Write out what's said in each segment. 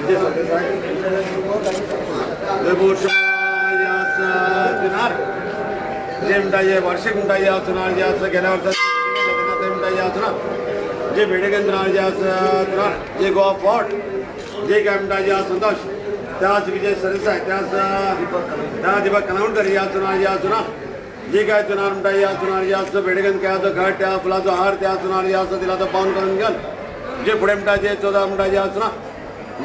जे म्हणटा जे वार्षिक म्हणटा जे आसना जे आसा गेल्या वर्सा ते म्हणटा जे आसना जे भेडेकेंद्र जे आसा जे गोवा फोर्ट जे काय म्हणटा जे संतोष त्याच विजय सरदेसाय त्याच त्या दीपक कनावणकर जे आसना जे आसना जे काय चुनार म्हणटा जे आसना जे आसा भेडेकेंद्र केळाचो घट त्या फुलाचो हार त्या चुनार जे आसा तिला तो पावन करून घेवन जे फुडें म्हणटा जे 14 म्हणटा जे आसना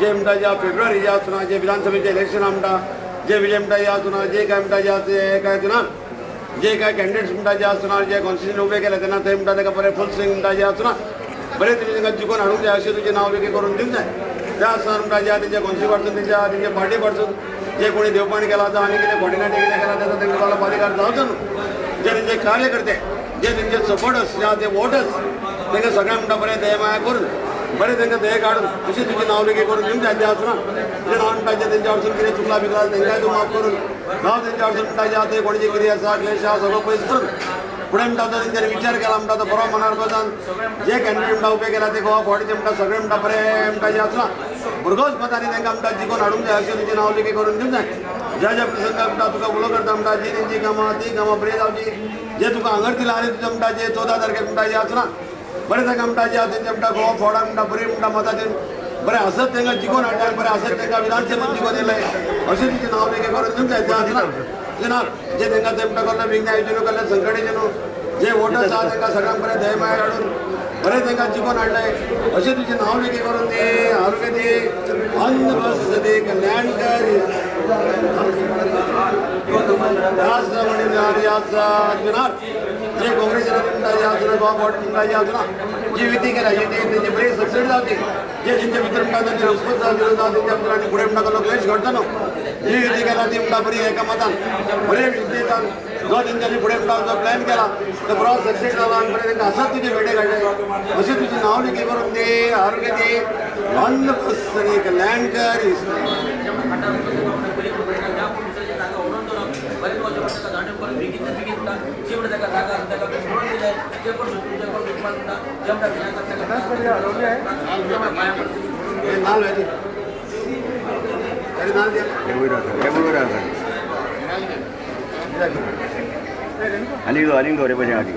जे म्हणटा जे फेब्रुवारी जे आसना जे विधानसभेचे इलेक्शन म्हणटा जे विजय म्हणटा जे आसना जे काय म्हणटा जे आसा काय चुनार जे काय कॅन्डिडेट्स म्हणटा जे आसना जे कॉन्स्टिट्युशन उबे केले तेन्ना थंय म्हणटा ताका बरें फुल स्विंग म्हणटा जे आसना बरें तुमी तांकां जिखून हाडूंक जाय अशें तुजें नांव लेगीत करून दिवंक जाय. त्या आसतना म्हणटा जे तेंच्या कॉन्स्टिट्युशन पासून तेंच्या तेंच्या पार्टी पासून जे कोणी देवपाणी केला जावं आनी कितें कॉर्डिनेटर कितें केला तेजो तांकां कसलो अधिकार जावचो न्हू. जे तेंचे कार्यकर्ते जे तेंचे सपोर्टर्स जे ते वोटर्स तांकां सगळ्यांक म्हणटा बरें दयमाया करून बरें तांकां दये काडून अशें तुजें नांव लेगीत करून दिवंक जाय. ते आसना तुजें नांव म्हणटा जें तेंच्या कडसून कितें चुकलां बिकलां तांकांय तूं माफ करून नांव तेंच्या कडसून म्हणटा जें आतां कोणाचें कितें आसा क्लेश आसा सगळो पयस करून फुडें म्हणटा तो तेंच्यांनी विचार केला म्हणटा तो बरो मनार बसान जे कॅन्डिडेट म्हणटा उबे केला ते गोवा फोर्टाचे म्हणटा सगळे म्हणटा बरें म्हणटा जें आसना भरघोस मतांनी तांकां म्हणटा जिखून हाडूंक जाय अशें तुजें नांव लेगीत करून दिवंक जाय. ज्या ज्या प्रसंगाक म्हणटा तुका उलो करता म्हणटा जी तेंची कामां ती कामां बरी जावची जे तुका हांगर दिलां आनी तुजें म्हणटा जे 14 तारखेक म्हणटा जें आसना बरें तांकां म्हणटा जे तेंचे म्हणटा गोवा फोर्टाक म्हणटा बरी म्हणटा मतां दिवन बरें आसत तांकां जिखून हाडलें बरें आसत तांकां विधानसभेत जिखून दिलें अशें तुजें नांव लेगीत करून दिवंक जाय. तें आसना तुजें नांव जे तांकां ते म्हणटा कसलें विघ्न येवचें न्हू कसलें संकट येवचें न्हू जे वोटर्स आसा तांकां सगळ्यांक बरें दयमाया हाडून बरें तांकां जिखून हाडलें अशें तुजें नांव लेगीत करून दी आरोग्य दी अन्न बस दी कल्याणकारी जे काँग्रेस म्हणटा जे आसना गोवा फोर्ट म्हणटा जे आसना जी विधी केल्या जी तेंची बरी सक्सेस जावची जे तेंच्या भितर म्हणटा तेंची रिस्पोन्स जावची तेंच्या भितर आनी फुडें म्हणटा कसलो क्लेश घडचो न्हू. जी विधी केल्या ती म्हणटा बरी एकामतान बरे विद्येतान जो तेंच्यांनी फुडें म्हणटा जो प्लॅन केला तो बरो सक्सेस जाला आनी बरें तांकां आसात तुजे भेटे काडले अशें तुजें नांव लेगीत करून दी आरोग्य दी अन्न कल्याणकारी. आनी दवरे पळय आदी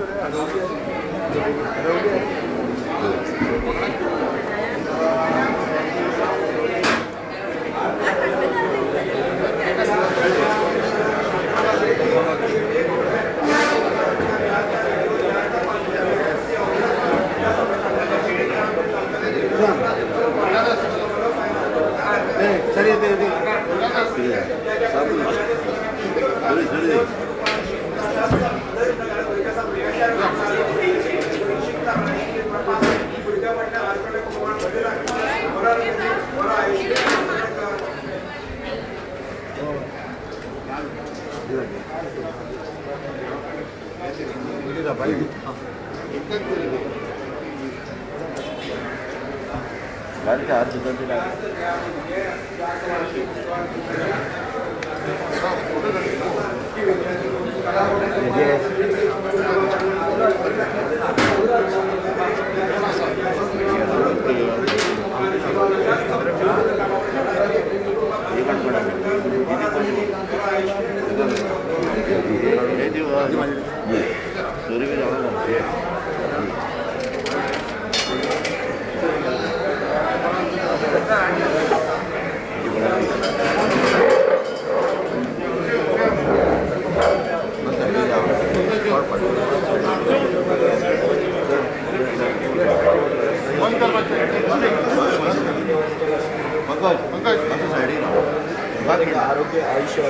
आरोग्य आयुष्य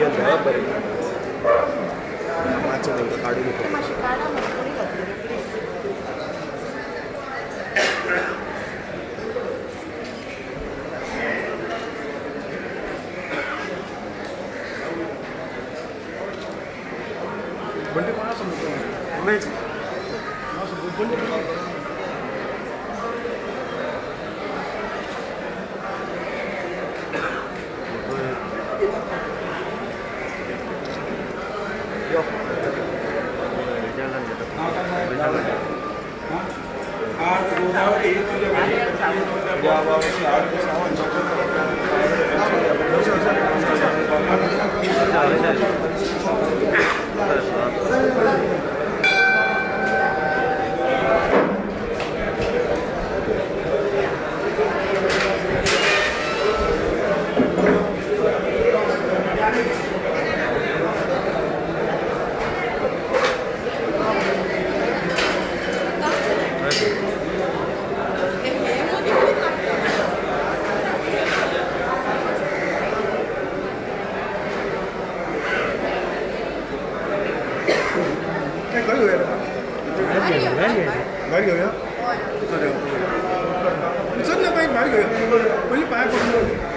यश बरें काडून आठ गोदावरी भायर घेवया चल ना बाई भायर घेवया पयलीं पांय पडून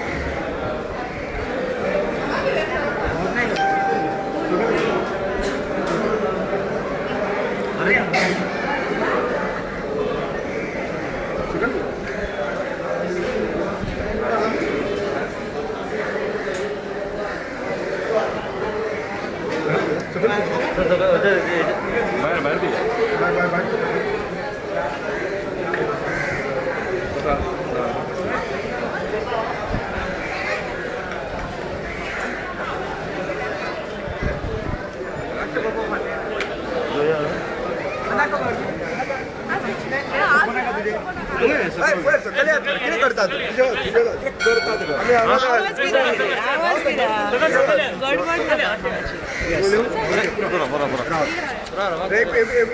बाहेर बाहेर बाय बाय बाय.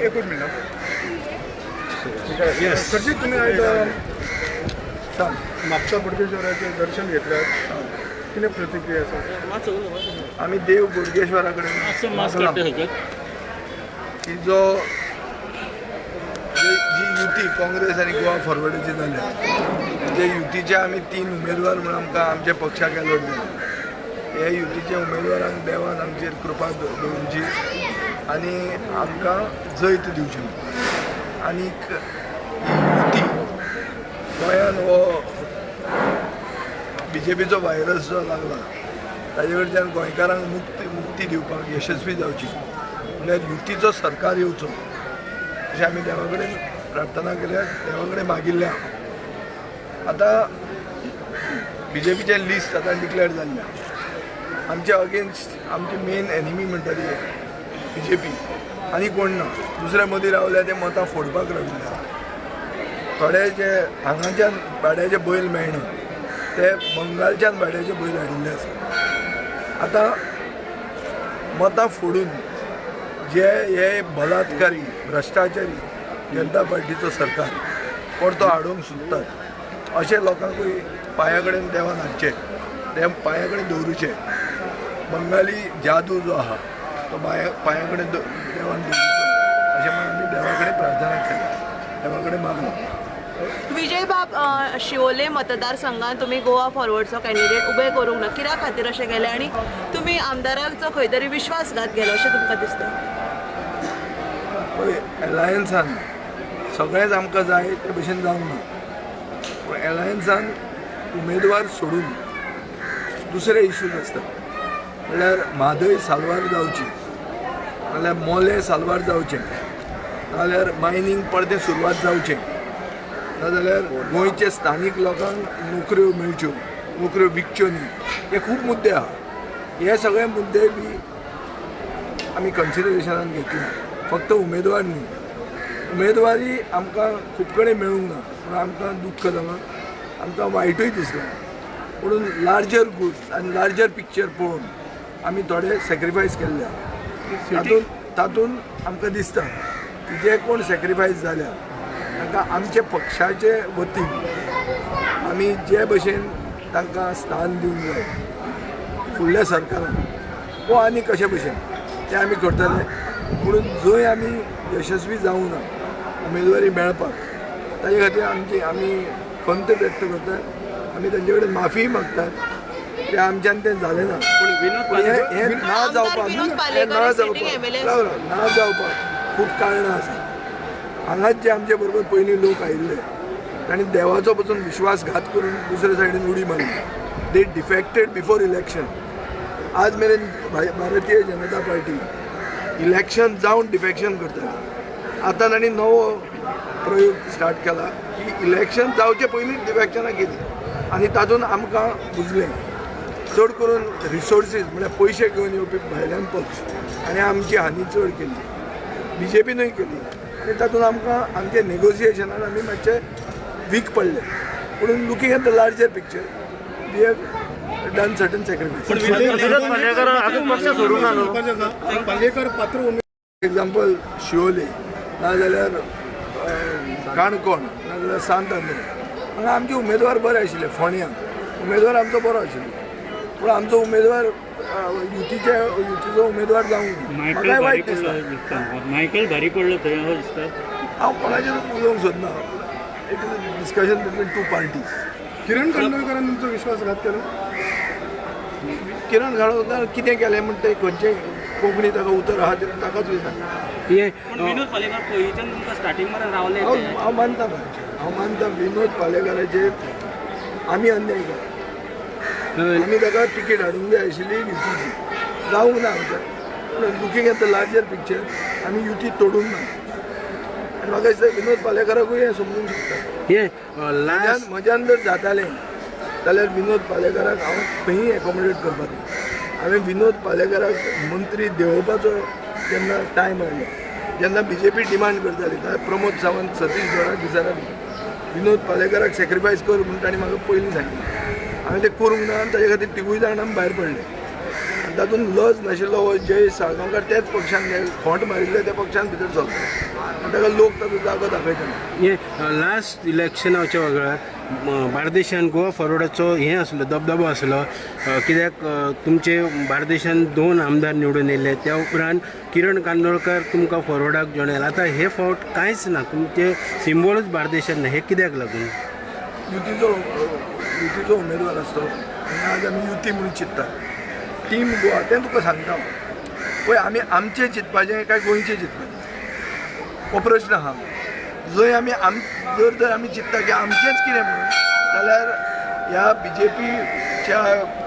एकूच मिनिट. सरजी तुम्ही आयज म्हापसा बोडगेश्वराचें दर्शन घेतल्यार कितें प्रतिक्रिया आसा? आमी देव बोडगेश्वरा कडेन की जो जी युती काँग्रेस आनी गोवा फॉरवर्डाची जाल्या ते युतीचे आमी 3 उमेदवार म्हणून आमकां आमच्या पक्षाक अलॉट जाले. हे युतीच्या उमेदवारांक देवान आमचेर कृपा दवरची आनी आमकां जैत दिवचें. आनीक युती गोंयान हो बीजेपीचो व्हायरस जो लागला ताजे कडच्यान गोंयकारांक मुक्ती दिवपाक यशस्वी जावची म्हणल्यार युतीचो सरकार येवचो अशें आमी देवा कडेन प्रार्थना केल्या, देवा कडेन मागिल्लें. आतां बीजेपीचें लिस्ट आतां डिक्लेअर जाल्लें. आमच्या अगेन्स्ट आमची मेन एनिमी म्हणटा ती बीजेपी आनी कोण ना. दुसऱ्या मदीं रावल्या ते मतां फोडपाक राविल्ले. थोडे जे हांगाच्यान भाड्याचे बैल मेळना ते बंगालच्यान भाड्याचे बैल हाडिल्ले आसा. आतां मतां फोडून जे हे बलात्कारी भ्रश्टाचारी जनता पार्टीचो सरकार परतो हाडूंक सोदतात अशे लोकांकूय पांया कडेन देवान हाडचे, ते पांया कडेन दवरुचे. बंगाली जादू जो आहा तो पांया कडेन देवान दवरुचो अशें म्हणून आमी देवा कडेन प्रार्थना केल्या, देवा कडेन मागलां. विजय बाब, शिवोले मतदारसंघात तुम्ही गोवा फॉरवर्डचो कॅन्डिडेट उबे करूंक ना, कित्या खातीर अशें केलें आनी तुमी आमदाराचो खंय तरी विश्वासघात केलो अशें तुमकां दिसता? पळय, एलायन्सान सगळेंच आमकां जाय ते भशेन जावंक ना, पूण एलायन्सान उमेदवार सोडून दुसरे इश्यूज आसता. म्हणल्यार म्हादय साल्वार जावची, नाल्यार मोलें साल्वार जावचें, नाल्यार मायनींग परतें सुरवात जावचें, नाजाल्यार गोंयचे स्थानीक लोकांक नोकऱ्यो मेळच्यो, नोकऱ्यो विकच्यो न्ही, हे खूब मुद्दे आहा. हे सगळे मुद्दे बी आमी कन्सिडरेशनान घेतले. फक्त उमेदवार न्ही, उमेदवारी आमकां खूब कडेन मेळूंक ना म्हणून आमकां दुख्ख जालां, आमकां वायटूय दिसलां. पूण लार्जर गूड आनी लार्जर पिक्चर पळोवन आमी थोडे सॅक्रिफायस केल्ले आहा. तातूंत आमकां दिसता की जे कोण सॅक्रिफायस जाल्या तांकां आमचे पक्षाचे वतीन आमी जे भशेन तांकां स्थान दिवंक जाय फुडल्या सरकारान वो आनी कशे भशेन तें आमी करतले. पूण जंय आमी यशस्वी जावंक ना उमेदवारी मेळपाक ताजे खातीर आमची आमी खंत व्यक्त करतात, आमी तांचे कडेन माफीय मागतात. तें आमच्यान तें जालें ना. हें ना जावपाक, ना जावपाक, ना जावपाक खूब कारणां आसा. हांगाच जे आमचे बरोबर पयलीं लोक आयिल्ले तांणी देवाचो पसून विश्वासघात करून दुसरे सायडीन उडी मारली. They defected before election. आज मेरेन भारतीय जनता पार्टी इलेक्शन जावन डिफेक्शन करताली. आतां तांणी नवो प्रयोग स्टार्ट केला की इलेक्शन जावचे पयलींच डिफेक्शनां केली आनी तातूंत आमकां बुजलें. चड करून रिसोर्सीस म्हळ्यार पयशे घेवन येवपी भायल्यान पक्ष आनी आमची हानी चड केली, बीजेपीनूय केली आनी तातूंत आमकां आमचे नेगोसिएशनान आमी मातशे वीक पडले. पूण looking at the larger picture we have done certain sacrifice. Palyekar पात्र एक्झाम्पल शिवोले नाजाल्यार काणकोण नाजाल्यार सांत आंद्रे हांगा आमचे उमेदवार बरे आशिल्ले. फोंड्या उमेदवार आमचो बरो आशिल्लो, पूण आमचो उमेदवार युतीचो उमेदवार जावंक ना. म्हाकाय वायट दिसता. मायकल भारी पडलो थंय असो दिसता. हांव कोणाचेर उलोवंक सोदना. It is a discussion between two parties. Kiran कांदोळकरान तुमचो विश्वासघात केलो? किरण खांडोळकर कितें केलें म्हण तें खंयचें कोंकणी ताका उतर आहा तें ताकाच विचार. विनोद पालेकर पयलींच्यान तुमकां स्टार्टिंग मरे रावले. हांव मानता, हांव मानता विनोद पालेकराचेर आमी अन्याय केला. आमी ताका तिकेट हाडूंक जाय आशिल्ली युतीची, जावंक ना आमच्या. पूण looking at the larger picture आमी युती तोडूंक ना आनी म्हाका दिसता विनोद पालेकराकूय हें समजूंक शकता. म्हज्यान जर जातालें जाल्यार विनोद पालेकराक हांव खंयी एकोमोडेट करपाक. हांवें विनोद पालेकराक मंत्री देंवोवपाचो जेन्ना टायम आयलो, जेन्ना बीजेपी डिमांड करताली, जाल्यार प्रमोद सावंत सतीश धोराक विचाराली विनोद पालेकराक सॅक्रिफायस कर म्हूण तांणी म्हाका पयलीं सांगिल्लें. हांवें तें करूंक ना आनी ताजे खातीर तिगूय जाण आमी भायर पडले. आनी तातूंत लज नाशिल्लो हो जयेश साळगांवकार त्याच पक्षान खोंट मारिल्ले त्या पक्षान भितर सरलो आनी ताका लोक ताचो जागो दाखयताले. हें लास्ट इलेक्शनाच्या वेळार बार्देशान गोवा फॉरवर्डाचो हें आसलो दबदबो आसलो, कित्याक तुमचे बार्देशान 2 आमदार निवडून येयले, त्या उपरांत किरण कांदोळकर तुमकां फॉरवर्डाक जॉयन जाले. आतां हे फावट कांयच ना, तुमचे सिंबॉलूच बार्देशान ना, हें कित्याक लागून? युतीचो उमेदवार आसतो आनी आज आमी युती म्हणून चिंततात. टीम गोवा तें तुका सांगता पळय, आमी आमचें चिंतपाचें काय गोंयचें चिंतपाचें हो प्रश्न आहा. जंय आमी जर आमी चिंतता की आमचेंच कितें म्हणून जाल्यार ह्या बीजेपीच्या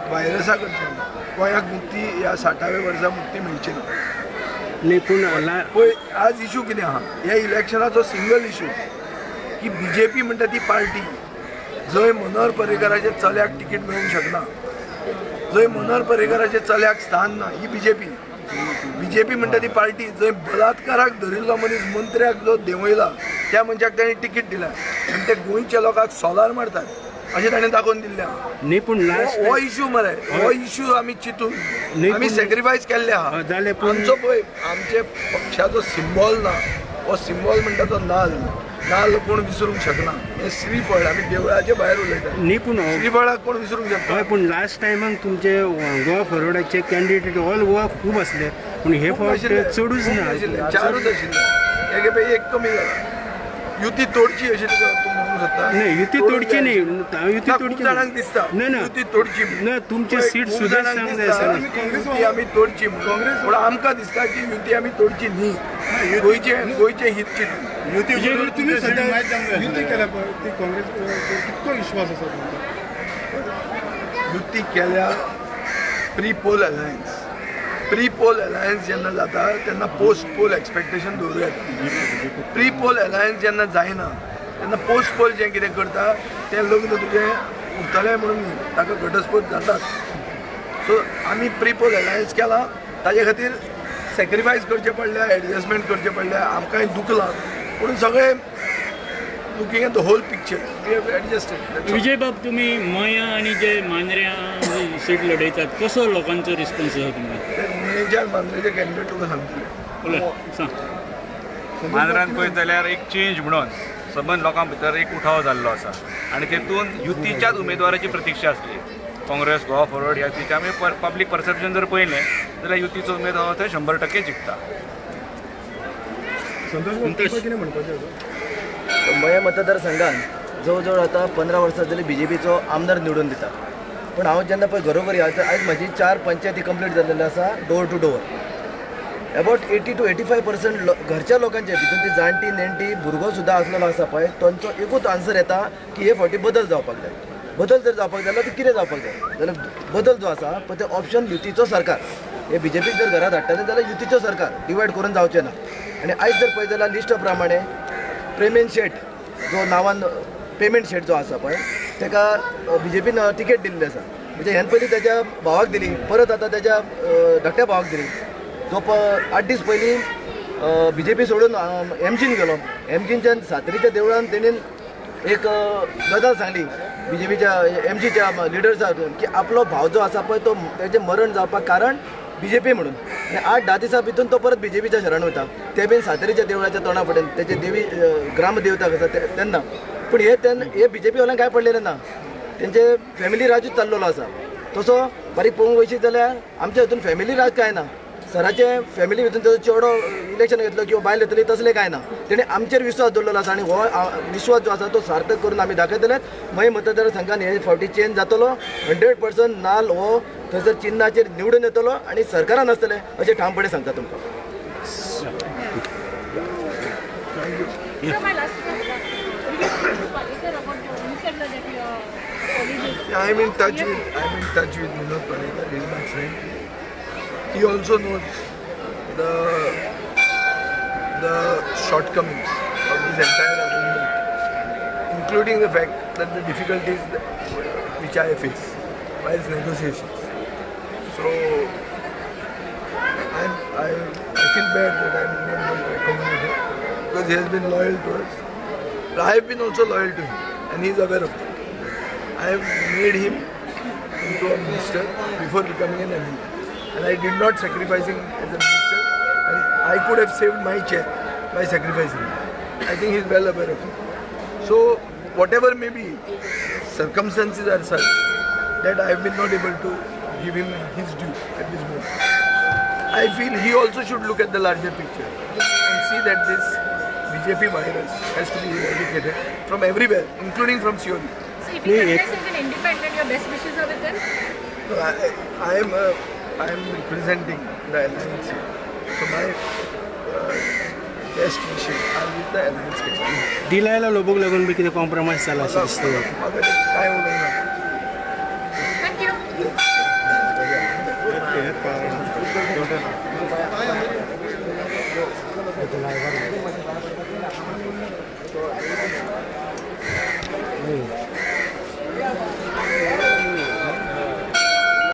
व्हायरसा कडच्यान गोंयाक मुक्ती ह्या 60व्या वर्सा मुक्ती मेळची ना. न्ही पूण पळय आज इशू कितें आहा ह्या इलेक्शनाचो सिंगल इशू की बीजेपी म्हणटा ती पार्टी जंय मनोहर पर्रीकराच्या चल्याक तिकीट मेळूंक शकना, जंय मनोहर पर्रीकराच्या चल्याक स्थान ना, ही बीजेपी. बीजेपी म्हणटा ती पार्टी जंय बलात्काराक धरिल्लो मनीस मंत्र्याक जो देंवयला त्या मनशाक ताणें तिकीट दिला आनी ते गोंयच्या लोकांक सोलार मारतात अशें ताणें दाखोवन दिल्लें आहा. न्ही पूण हो इशू मरे, हो इशू आमी चिंतून आमी सॅक्रिफायस केल्ले आहा. आमचो पळय आमचे पक्षाचो सिंबॉल ना, हो सिंबॉल म्हणटा तो नाल्ल. नाल्ल कोण विसरूंक शकना. हें श्रीफळ आमी देवळाचे भायर उलयता. न्ही पूण श्रीफळाक कोण विसरूंक शकता? हय, पूण लास्ट टायमाक तुमचे गोवा फॉरवर्डाचे कॅन्डिडेट ऑल गोवा खूब आसले, पूण हे फावट चडूच ना, 4च आशिल्ले. हे खेपे एक कमी जाला. युती तोडची अशें तूं म्हणूंक शकता? न्ही, युती तोडची न्ही, युती तोडची जाणांक दिसता युती तोडची ना. तुमचे सीट सुद्दां युती आमी तोडची म्हणून, पूण आमकां दिसता की युती आमी तोडची न्ही, गोंयचें गोंयचें हित चिंतून. युती तुमी सध्या युती केल्या पळय ती काँग्रेस कितको विश्वास आसा तुमकां? युती केल्या pre poll alliance, pre poll alliance जेन्ना जाता तेन्ना पोस्ट पोल एक्सपेक्टेशन दवरूं येता. प्री पोल अलायन्स जेन्ना जायना तेन्ना पोस्ट पोल जें कितें करता तें लग्न तुजें उरतलें म्हणून न्ही, ताका घटस्फोट जातात. सो आमी प्री पोल अलायन्स केला ताजे खातीर सॅक्रिफायस करचें पडलें, एडजस्टमेंट करचें पडलें, आमकांय दुखलां, पूण सगळें looking at the whole picture we have adjusted. Vijay बाब, तुमी मया आनी जे मांद्र्यां सीट लढयतात, कसो लोकांचो रिस्पॉन्स आसा तुमकां? मयेच्या मांद्रेचे कॅन्डिडेट तुका सांगतले. मांद्र्यान पळयत जाल्यार एक चेंज म्हणून सबंद लोकां भितर एक उठाव जाल्लो आसा आनी तेतून युतीच्याच उमेदवाराची प्रतिक्षा आसली. काँग्रेस, गोवा फॉरवर्ड ह्या तिच्या आमी पब्लीक परसेप्शन जर पळयलें जाल्यार युतीचो उमेदवार थंय 100% जिखता. संतोष, कितें म्हणपाचें आसा? मया मतदारसंघान जवळ जवळ आतां 15 वर्सां जाली बीजेपीचो आमदार निवडून दिता, पूण हांव जेन्ना पळय घरोघरी आतां आयज म्हजी 4 पंचायती कंप्लीट जाल्लेली आसा door to door. About 80 to 85% घरच्या लोकांचे भितून ती जाणटी नेणटी भुरगो सुद्दां आसलेलो आसा पळय, तांचो एकूच आन्सर येता की हे फावटी बदल जावपाक जाय. बदल जर जावपाक जाय जाल्यार कितें जावपाक जाय जाल्यार बदल जो आसा पळय ते ऑप्शन युतीचो सरकार. हे बीजेपीक जर घरांत हाडटले जाल्यार युतीचो सरकार डिवायड करून जावचें ना. आनी आयज जर पळयत जाल्यार लिस्टा प्रमाणे प्रेमेन शेट जो नांवान पेमेंट शेट जो आसा पळय ताका बीजेपीन तिकेट दिल्ली आसा. म्हणजे ह्यान पयलीं त्याच्या भावाक दिली, परत आतां त्याच्या धाकट्या भावाक दिली. जो 8 दीस पयलीं बीजेपी सोडून एमजीन गेलो. एमजीनच्यान सातेरीच्या देवळान तेणेन एक गजाल सांगली बीजेपीच्या एमजीच्या लिडर्सा की आपलो भाव जो आसा पळय तो तेजें मरण जावपाक कारण बीजेपी म्हणून. आनी 8-10 दिसां भितून तो परत बीजेपीच्या शरण वता, ते बीन सातेरीच्या देवळाच्या तोंडा फुडें तेजे देवी ग्रामदेवता आसा तेन्ना. पूण हे तेन्ना हे बीजेपी वाल्यांक कांय पडलेलें ना, तेंचे फॅमिली राजूच चल्लेलो आसा. तसो बारीक पळोवंक वयशी जाल्यार आमच्या हितून फॅमिली राज कांय ना. सराचे फॅमिली भितून ताजो चेडो इलेक्शन घेतलो किंवा बायल येतली तसलें कांय ना. तेणें आमचेर विश्वास दवरलेलो आसा आनी हो विश्वास जो आसा तो सार्थक करून आमी दाखयतले. मयें मतदारसंघान हे फावटी चेंज जातलो, 100% नाल हो थंयसर चिन्नाचेर निवडून येतलो आनी सरकारान आसतलें अशें ठामपणे सांगता तुमकां. I am in touch with Vinod Parrikar. He is my friend. He also knows the shortcomings of this entire arrangement, including the fact that the difficulties which I face while negotiations. So I feel bad that I'm not going to accommodate him because he has been loyal to us. But I have been also loyal to him, and he is aware of that. I have made him into a minister before becoming an MLA. And I did not sacrifice him as a minister, and I could have saved my chair by sacrificing him. I think he is well aware of it. So whatever may be, circumstances are such that I have been not able to give him his due at this moment. I feel he also should look at the larger picture and see that this BJP virus has to be eradicated from everywhere, including from Siolim. So if he contests as an independent, your best wishes are with him? No, I am representing the alliance here. So my best wishes are with the alliance. Delilah लोबोक लागून बी कितें compromise जाला अशें दिसता? म्हाका काय उलोवंक ना.